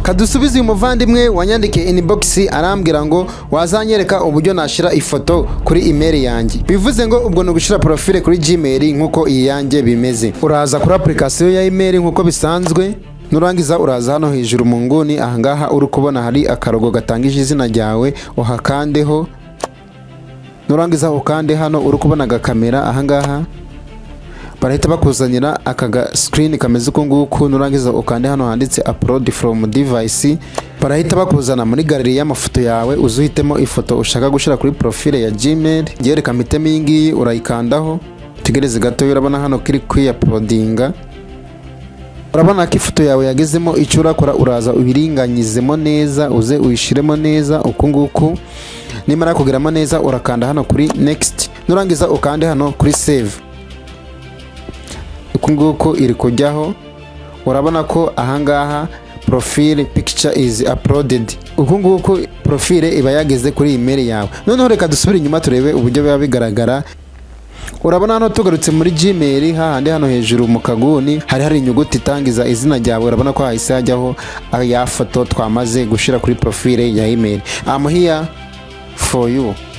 Kadusubize uyu muvandimwe wanyandikiye inbox, arambwira ngo wazanyereka uburyo nashyira ifoto kuri email yanjye. Bivuze ngo ubwo ni ugushyira profile kuri Gmail nk'uko iyi yanjye bimeze. Uraza kuri application ya email nk'uko bisanzwe. Nurangiza uraza hano hejuru mu nguni, ahangaha uri kubona hari akarogo gatangije izina ryawe, uhakandeho. Nurangiza ukande hano uri kubona agakamera, ahangaha barahita bakuzanira aka ga screen kameze uku nguku. Nurangiza ukande hano handitse "upload from device", barahita bakuzana muri gallery y'amafoto yawe, uze uhitemo ifoto ushaka gushyira kuri profile ya Gmail. Ngewe reka mpitemo iyi ngiyi. Urayikandaho, utegereze gato. Urabona hano kiri kwiyauploadinga. Urabona ko ifoto yawe yagezemo. Icyo urakora, uraza ubiringanyizemo neza, uze uyishyiremo neza uku nguku. Nimara kugeramo neza, urakanda hano kuri "next". Nurangiza ukande hano kuri "save". Uku nguku iri kujyaho. Urabona ko ahangaha "profile picture is uploaded". Uku nguku profile iba yageze kuri email yawe. Noneho reka dusubire inyuma turebe uburyo biba bigaragara. Urabona hano tugarutse muri Gmail, hahandi hano hejuru mu kaguni hari inyuguti itangiza izina ryawe. Urabona ko hahise hajyaho ya foto twamaze gushyira kuri profile ya email. I'm here for you.